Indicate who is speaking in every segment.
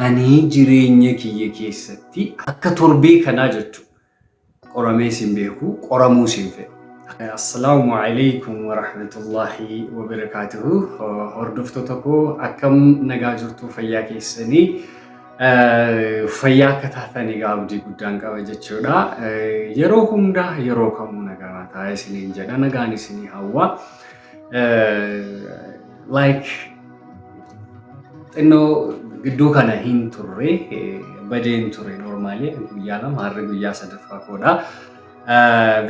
Speaker 1: Ani jireenya kiyya keessatti akka torbee kanaa jechuudha. Qoramees hin beeku, qoramuus hin fedhu. Assalaamu alaikum warahmatullahi wabarakaatuhu. Hordoftoota koo, akkam nagaa jirtu? Fayyaa keessanii? Fayyaa akka taatan egaa abdii guddaan qaba jechuudha. Yeroo hunda, yeroo kamuu nagaa taa'ee isiniin jedha. Nagaan isinii hawwa. Like, xinnoo gidduu kana hin turre, badeen ture. Normally guyyaa 2, har'a guyyaa sadaffaa koodha.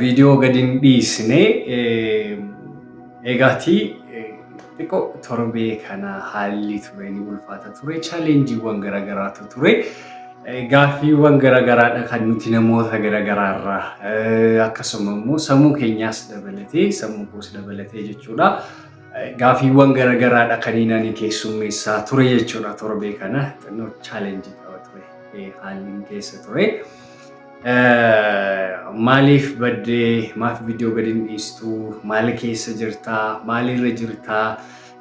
Speaker 1: Viidiyoo gadi hin dhiisne. Eegaatii xiqqoo torbee kana haalli ture ni ulfaata ture. Challengeiiwwan garaagaraatu ture. Gaaffiiwwan garaagaraadha kan nuti namoota garaagaraarraa, akkasuma immoo sammuu keenyaas dabalatee, sammuu koos dabalatee jechuudha. Gaaffiiwwan garaagaraadha kan inni ani keessummeessaa ture jechuudha. Torbee kana xinnoo challenge qaba ture haalli keessa ture. Maaliif baddee? Maaf viidiyoo gadi hin dhiistuu? Maal keessa jirtaa? Maalirra jirtaa?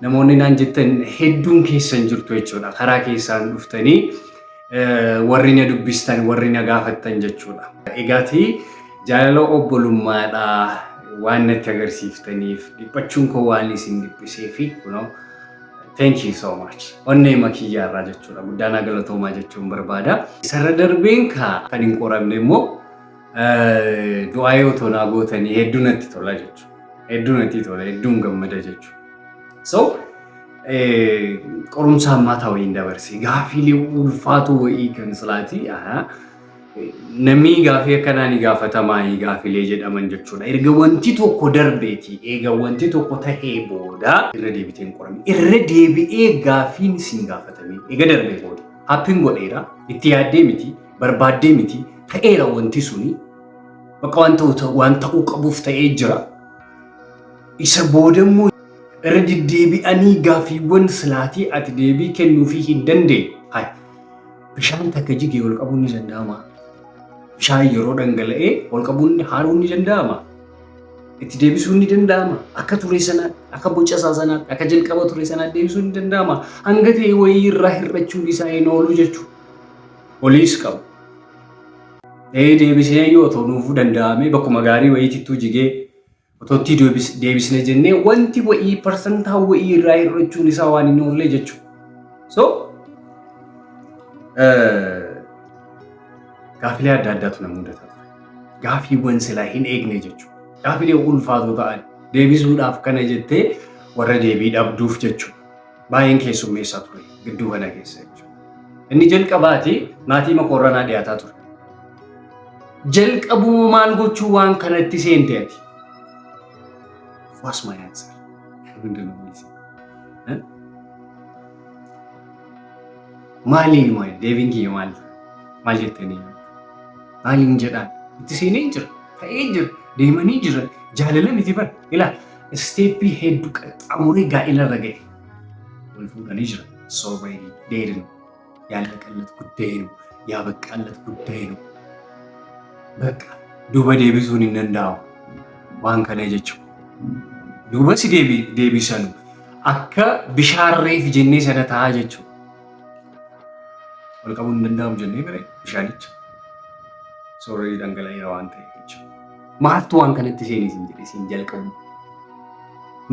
Speaker 1: Namoonni naan jettan hedduun keessan jirtu jechuudha. Karaa keessaan dhuftanii warri na dubbistan, warri na gaafattan jechuudha. Egaatii jaalala obbolummaadhaa waan natti agarsiiftaniif, dhiphachuun koo waan isin dhiphisee fi kunoo, thank you so much. Onnee makiyyaarraa jechuudha. Guddaanaa galatoomaa jechuun barbaada. Isarra darbeen kan hin qoramne immoo du'aa yoo tonaa gootanii hedduu natti tola jechuudha. Hedduu natti tola, hedduun gammada jechuudha. So, qorumsa ammaa ta'uu hin dabarse. Gaafiilee ulfaatu wayii kan silaatii namni gaafii akkanaa ni gaafatamaa gaafilee jedhaman jechuudha. Erga wanti tokko darbeeti, eega wanti tokko tahee booda irra deebitee hin qoramne. Irra deebi'ee gaafiin sin gaafatame eega darbee booda. Happen godheera, itti yaaddee miti, barbaaddee miti, ta'eera wanti suni. Bakka waan ta'u, waan ta'uu qabuuf ta'ee jira. Isa booda immoo irra deddeebi'anii gaaffiiwwan silaatii ati deebii kennuufii hin dandeenye. Hai, bishaan takka jigee ol qabuun ni danda'ama? Bishaan yeroo dhangala'ee ol qabuun, haaruun ni danda'ama? Itti deebisuun ni danda'ama? Akka ture sanaatti, akka boca isaa sanaatti, akka jalqaba ture sanaatti deebisuun ni danda'ama? Hanga ta'e wayii irraa hir'achuun isaa hin oolu jechuudha. Oliis qabu. Ee, deebisee yoo otoo nuufuu danda'ame, bakkuma gaarii wayiitittuu jigee otoo itti deebisne jennee, wanti wayii parsantaa wayii irraa hir'achuun isaa waan hin oolle jechuudha. So, gaafilee adda addaatu na mudata ture. Gaafiiwwan silaa hin eegne jechuudha. Gaafilee ulfaatoo ta'an deebisuudhaaf kana jettee warra deebii dhabduuf jechuudha. Baay'een keessummeessaa ture gidduu kana keessa jechuudha. Inni jalqabaati maatii makoorranaa dhiyaataa ture. Jalqabuma maal gochuu waan kanatti seente ati? What's my answer? ምንድን ነው መልሴ? Maaliin maali? Deebiin kiyya maali? Maal jettanii? Maaliin jedhaan? Itti seenee jira. Ta'ee jira. Deemanii jira. Jaalala miti bara. Ilaa, step hedduu qaxxaamuree gaa'ela irra ga'e. Wal fuudhanii jira. So ready. Dead ነው። ያለቀለት ጉዳይ ነው። ያበቃለት ጉዳይ ነው። በቃ duuba deebisuun hin danda'amu. Waan kana jechuudha. Duuba si deebisanu akka bishaan reef jennee sana ta'a jechuudha. Wal qabuun hin danda'amu jennee bire bishaanicha. Soorrii dhangala'eera waan ta'eef jechuudha. Maaltu waan kanatti seenii siin jedhe siin jalqabu?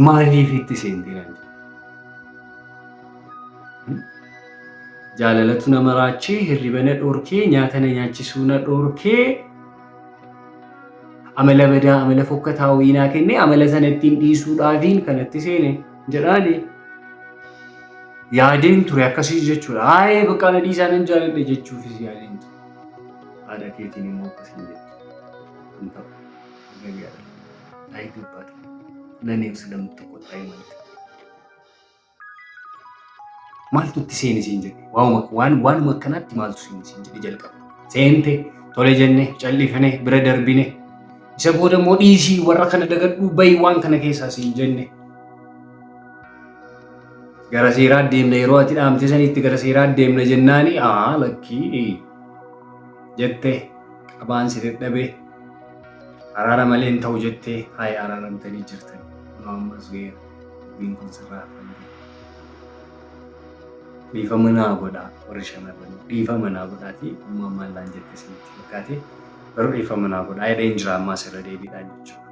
Speaker 1: Maaliif itti seentee naan jedhe? Jaalalatu nama raachee, hirriba na dhorkee, nyaata na nyaachisuu na dhorkee, amala badaa, amala fokkataa wayii naa kennee, amala sana ittiin dhiisuudhaafiin kanatti seene jedhaani. Yaadeen ture akkasii jechuudha. Haayee, bakka na dhiisaa, nan jaaladha jechuufis yaadeen ture. Haadha keetiin immoo akkasiin jettu. Hin ta'u. Gaggaadha. አይገባትም። ለእኔም ስለምትቆጣኝ ማለት ነው። Maaltu itti seeni siin jedhe? Waanuma waan waanuma akkanaatti maaltu seeni siin jedhe jalqaba? Seente, tole jenne, callifne, bira darbine. Isa booda immoo dhiisii, warra kana dagadhuu, bayi waan kana keessaa siin jenne. Gara seeraa deemna, yeroo ati dhaamte sanitti gara seeraa deemna jennaani, aa lakkii jette, qabaan si dadhabee, araara malee hin ta'u jettee, hayi, araaramtanii jirtan. Kunoo ammas ga'eera. Dubbiin kun sirraa hafan jiru. Dhiifama naa godhaa warri shamarranii. Dhiifama naa godhaatii ummaan maal naan jette isinitti fakkaate garuu dhiifama naa godhaa jedheen jira ammaas irra deebiidhaan jechuudha.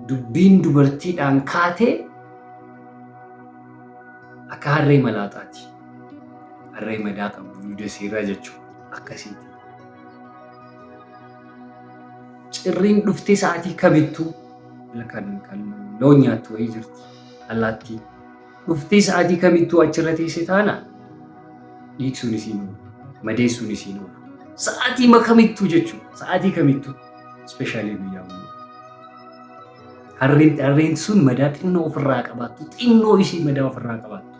Speaker 1: Dubbiin dubartiidhaan kaatee akka harree malaaxaati. Harree madaa qabdu dugda isiirraa jechuudha. Akkasiiti. Cirriin dhuftee sa'aatii kamittuu kan kan loon nyaattu wayii jirti. Allaattii. Dhuftee sa'aatii kamittuu achirra teesse taana dhiigsuun isiin oolu. Madeessuun isiin oolu. Sa'aatii kamittuu jechuudha. Sa'aatii kamittuu. Especially guyyaa guyyaa. Harreen harreen sun madaa xinnoo ofirraa qabaattu xinnoo ishii madaa ofirraa qabaattu.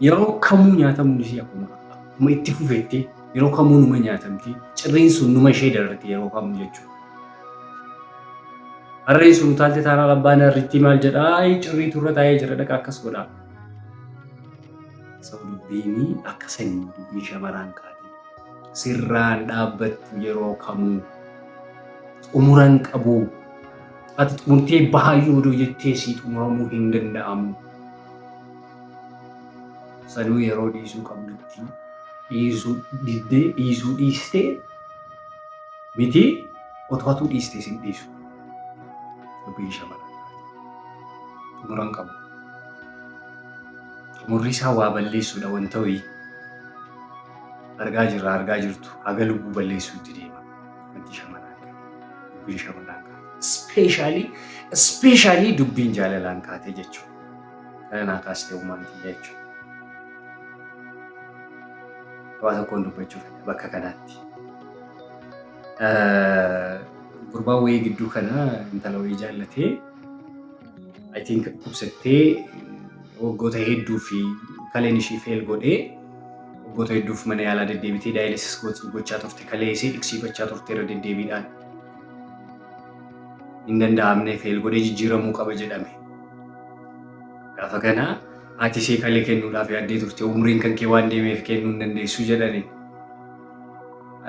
Speaker 1: Yeroo kamuu nyaatamuun ishii akkuma akkuma itti fufetti yeroo kamuu numa nyaatamti. Cirriin sun numa ishee dararti yeroo kamuu jechuudha. Harreen sun utaalte taanaan abbaan harrittii maal jedhaa "Ayi, cirriitu irra taa'ee jira dhaqa akkas godhaa. So dubbiin akka sanii dubbiin shamaraan kaate sirraan dhaabbattu yeroo kamuu xumuran qabu. Ati xumurtee bahayyuu odoo jettee sii xumuramuu hin danda'amu. Sanuu yeroo dhiisuu qabdutti dhiisuu diddee dhiisuu dhiistee miti otoo atuu dhiistee sin dhiisu. Dubbiin shamarran kaate xumuran qabu. Xumurri isaa waa balleessuudha wanta wayii. Argaa jirra argaa jirtu haga lubbuu balleessuutti deema. Wanti shamarran kaate dubbiin shamarran kaate. Especially especially dubbiin jaalalaan kaate jechuudha. Kana naa kaastee uumaan tiyya jechuudha. Waa tokkoon dubbachuu fedha bakka kanaatti. Gurbaan wayii gidduu kana intala wayii jaallatee I think dhukkubsattee waggoota hedduu fi kaleen ishii fail godhee waggoota hedduuf mana yaalaa deddeebitee dialysis gochaa turte kalee ishee dhiqsiifachaa turte irra deddeebiidhaan. Hin danda'amne fail godhee jijjiiramuu qaba jedhame. Gaafa kana haati ishee kalee kennuudhaaf yaaddee turte umriin kan kee waan deemeef kennuu hin dandeessu jedhani.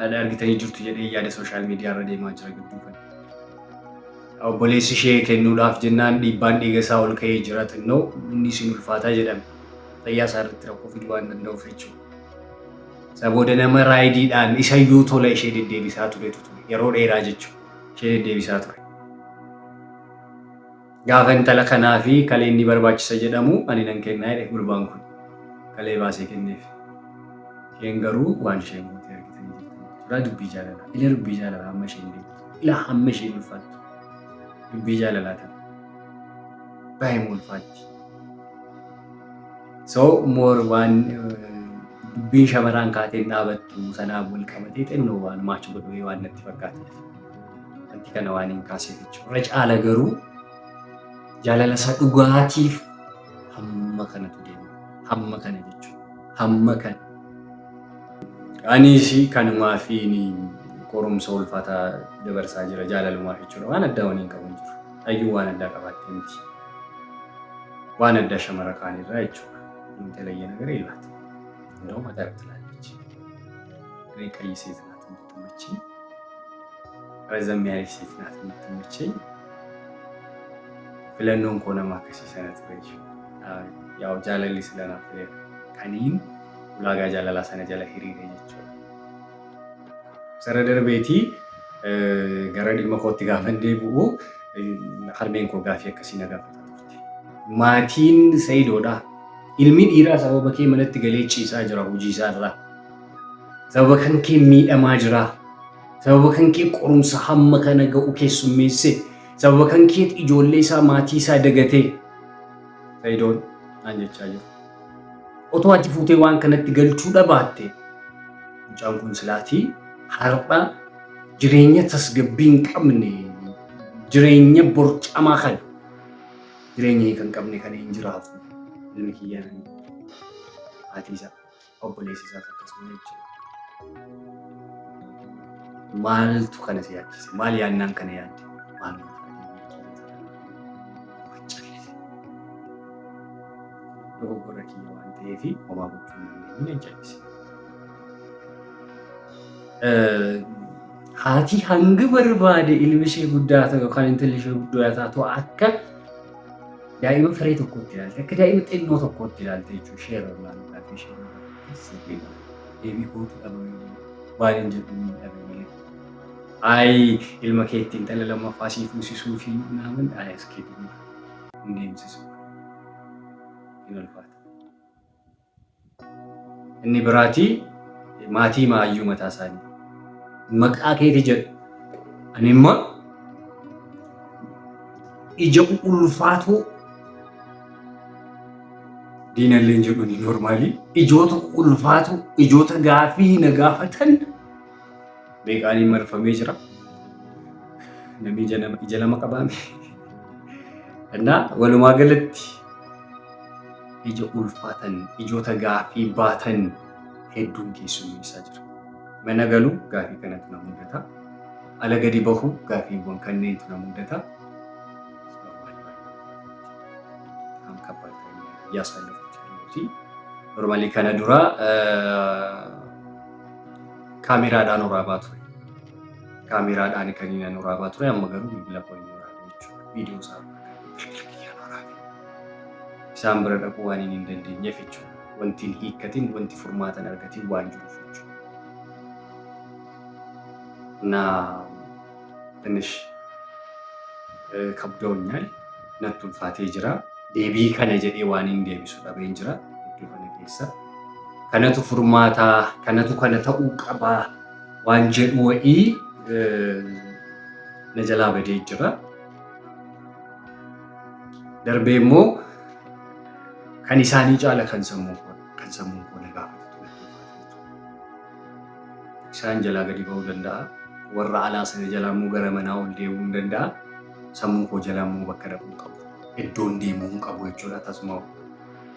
Speaker 1: Argitanii jirtu jedhee yaada social media irra deemaa jira gidduu kana. Obboleessi ishee kennuudhaaf jennaan dhiibbaan dhiiga isaa ol ka'ee jira xinnoo inni isin ulfaataa jedhame. Fayyaa isaa irratti rakkoo fiduu waan danda'uuf jechuudha. Isa booda nama raaydiidhaan isayyuu tola ishee deddeebisaa turetu ture. Yeroo dheeraa jechuudha. Ishee deddeebisaa ture. Gaafa intala kanaa fi kaleen ni barbaachisa jedhamu ani nan kennaa jedhe gurbaan kun. Kalee baasee kenneef. Isheen garuu waan isheen goote argitanii jirtan jechuudha. Dubbii jaalalaa. Ila dubbii jaalalaa hamma isheen deemtu. Ila hamma isheen ulfaattu. Dubbii jaalalaa tana. Baay'ee ulfaatti. So more waan dubbiin shamaraan kaateen dhaabattu sanaaf wal qabatee xinnoo waan match godhee waan natti fakkaateef. Wanti kana waan hin kaaseef jechuudha. Irra caala garuu jaalala isa dhugaatiif hamma kanatu deema. Hamma kana jechuudha. Hamma kana. Anis kanumaa fi qorumsa ulfaataa dabarsaa jira jaalalumaaf jechuudha. Waan addaa waliin qabu hin jiru. Hayyuu waan addaa qabaattee miti. Waan addaa shamara kaanirraa jechuudha. የተለየ ነገር የላትም። እንደውም አጠር ትላለች። እኔ ቀይ ሴት ናት የምትመቸኝ፣ ረዘም ያለች ሴት ናት የምትመቸኝ። Filannoon koo nama akkasii sana ture jechuudha. Yaa'u jaalalli sila naaf fileera. Kaniin ulaagaa jaalalaa sana jala hiriire jechuudha. Sarara darbeetii gara dhimma kootti gaafa deebi'u harmeen koo gaafii akkasii na gaafataa turte. Maatiin Sayidoodha. Ilmi dhiiraa sababa kee manatti galee ciisaa jira hojii isaa irraa. Sababa kan kee miidhamaa jira. Sababa kan kee qorumsa hamma kana ga'u keessummeesse. Sababa kan kee ijoollee isaa maatii isaa dagatee. Sayidoon naan jechaa jiru. Otoo ati fuutee waan kanatti galchuu dhabaatte mucaan kun silaatii har'a jireenya tasgabbii hin qabne jireenya borcamaa kana jireenya hiika hin qabne kana hin jiraatu ilmi kiyyaa nan haati isaa obboleessi isaas akkasuma jechuudha. Maaltu kana si yaachise? Maal yaannaan kana yaadde? Maaluma taatee dogoggora kiyya waan ta'eef homaa gochuu hin dandeenye nan callise. Haati hanga barbaade ilmi ishee guddaa ta'u yookaan intalli ishee guddaa taatu akka Daa'ima firee tokkotti ilaalte, akka daa'ima xinnoo tokkotti ilaalte jechuudha. Ishee irra ilaaluudhaaf ishee irra deebii kootu dhabame malee, waan hin jedhu hin dhabe malee. Ayi, ilma keetti intala lammaffaa sii fuusisuu fi naaman ayi as keetti hin deemsisu. Hin ulfaata. Inni biraatii maatii maayyuu mataa isaanii. Maqaa keeti jedhu. Ani immoo ija ulfaatoo diinallee jedhu ni normal. Ijoota ulfaatoo, ijoota gaafii na gaafatan meeqaaniin marfamee jira. Namni ija lama qabaame. Innaa walumaa galatti ija ulfaatan, ijoota gaafii baatan hedduun keessummeessaa jira. Mana galuu gaafii kanatu na mudata. Ala gadi bahu gaafiiwwan kanneentu na mudata. በጣም ከባድ እያሳለፉት ያሉት normally kana dura kaameraadhaan waraabaa ture. Kaameraadhaan kan inni waraabaa ture, amma garuu bilbila koo hin waraabee jechuudha. Viidiyoo isaa bilbila kiyyaan waraabee. Isaan bira dhaquu waan hin dandeenyeef jechuudha. Wanti hin hiikkatin, wanti furmaata hin argatin waan jiruuf jechuudha. እና ትንሽ ከብዶኛል። Natti ulfaatee jira. Deebii kana jedhee waan hin deebisu dhabeen jira iddoo kana keessa. Kanatu furmaataa, kanatu kana ta'uu qabaa waan jedhu wa'ii na jalaa badee jira. Darbee immoo kan isaanii caala kan sammuu koo na gaafatu natti ulfaatee jira. Isaan jalaa gadi ba'uu danda'a. Warra alaa sana jalaa immoo gara manaa ol deemuu hin danda'a. Sammuu koo jalaa immoo bakka dhaquu qabu. Iddoon deemuu hin qabu jechuudha. Tasuma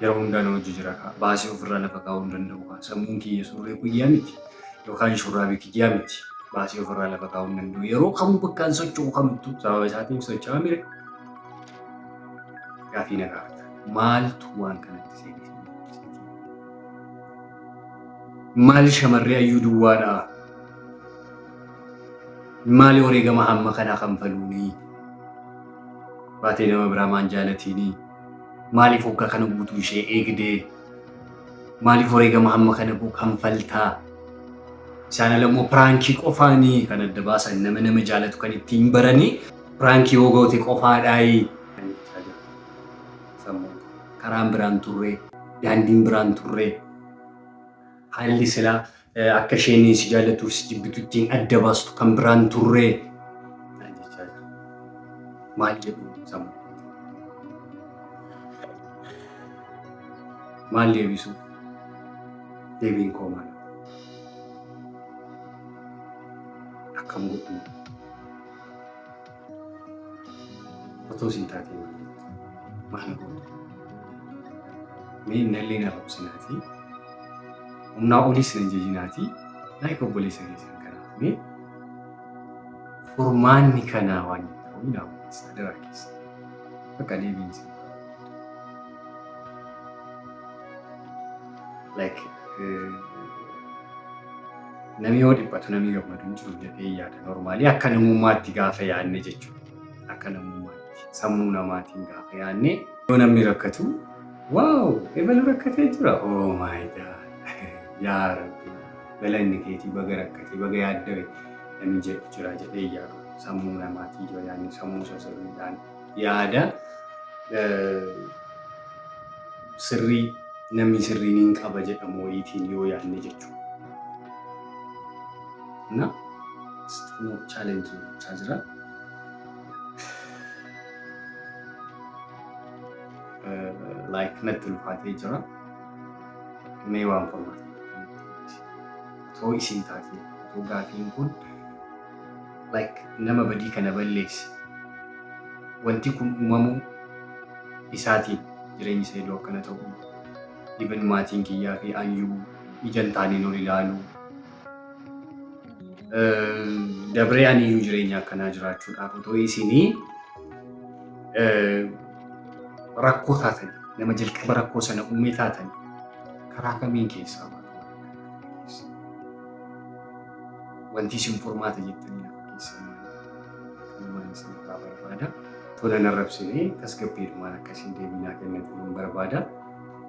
Speaker 1: yeroo hundaa na hojii jira. Baasii ofirraa lafa kaa'uu hin danda'u. Sammuun kiyya surree kiyyaa miti. Yookaan shurraabii kiyyaa miti. Baasii ofirraa lafa kaa'uu hin danda'u. Yeroo kamuu bakka hin socho'u kamittuu sababa isaatiin socho'aa mire. Gaafii na gaafata. Maaltu waan kanatti seenee? Maali shamarree ayyuu duwwaadhaa? Maali wareegama hamma kanaa kanfaluuni? Baatee nama biraa maan jaalatiini? Maaliif hoggaa kana guutuu ishee eegdee? Maaliif wareegama hamma kana kanfaltaa? Isaan ala immoo prank qofaanii kan adda baasan, nama nama jaalatu kan ittiin baranii prank yoo goote qofaadhaayi. Karaan biraan turree, daandiin biraan turree, haalli silaa akka isheen si jaallattuuf si jibbitu ittiin adda baastu kan biraan turree. Maal jedhu sammuu? Maal deebisu? Deebiin koo maal? Akkam godhu? Otoo isin taatee maal gootu? Mee innallee na rabsinaati. Humnaa olis na jejinaati. Like obboleessa keessan kanaaf mee furmaanni kanaa waan ta'u naa barreessa daraa keessa. Bakka deebiin isin. Like namni yoo dhiphatu namni gammadu hin jiru jedhee yaada. Normally akka namummaatti gaafa yaadne jechuudha. Akka namummaatti sammuu namaatiin gaafa yaadne, yoo namni rakkatu, "Wow, ebalu rakkatee jira, oh my God, yaa Rabbi, galanni keetii, baga rakkatee, baga yaaddawe," namni jedhu jira jedhee yaadu. Sammuu namaatii yoo yaadne, sammuu sirriidhaan yaada sirrii namni sirriin hin qaba jedhamu wayiitiin yoo yaadne jechuudha. እና xinnoo challenge gochaa jira. Like natti ulfaatee jira. Mee waan furmaata otoo isin taate, otoo gaafiin kun like nama badii kana balleesse, wanti kun uumamuu isaatiin jireenyi isa iddoo akkana ta'u, even maatiin kiyyaa fi ayyuu ija hin taaneen ol ilaalu dabree aniyyuu jireenya akkanaa jiraachuudhaaf, otoo isinii rakkoo taatan, nama jalqaba rakkoo sana uume taatan, karaa kamiin keessaa baatu? Wanti isin furmaata jettanii lafa keessan kanumaan isin irraa barbaada. Tola nan arrabsine, tasgabbiidhumaan akkasiin deebii naa kennitan barbaada.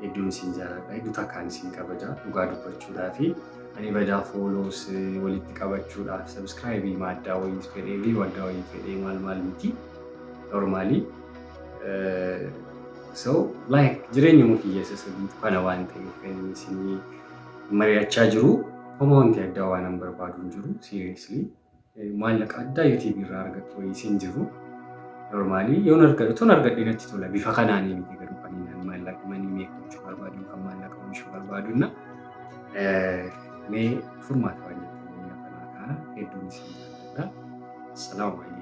Speaker 1: Hedduun isin jaalladha. Hedduu takkaan isin kabaja dhugaa dubbachuudhaa fi ani badaa followers walitti qabachuudhaaf, subscribe addaa wayii fedhee, view addaa wayii fedhee, maal maal miti. Normally so like jireenyuma kiyya isa sadiitu kana waan ta'eef kan inni isinii mari'achaa jiru. Homaa wanti addaa waan an barbaadu hin jiru, seriously. Maallaqa addaa YouTube irraa argattu wayii isin jiru. Normally yoon argadhu tun argadhee natti tola, bifa kanaanii miti garuu kan inni maallaqa money make gochuu barbaadu yookaan maallaqa oomishuu barbaadu na mee furmaata waan jettanii lafa naa ka'a. Hedduun isin jaalladha. Assalaamu alaikum.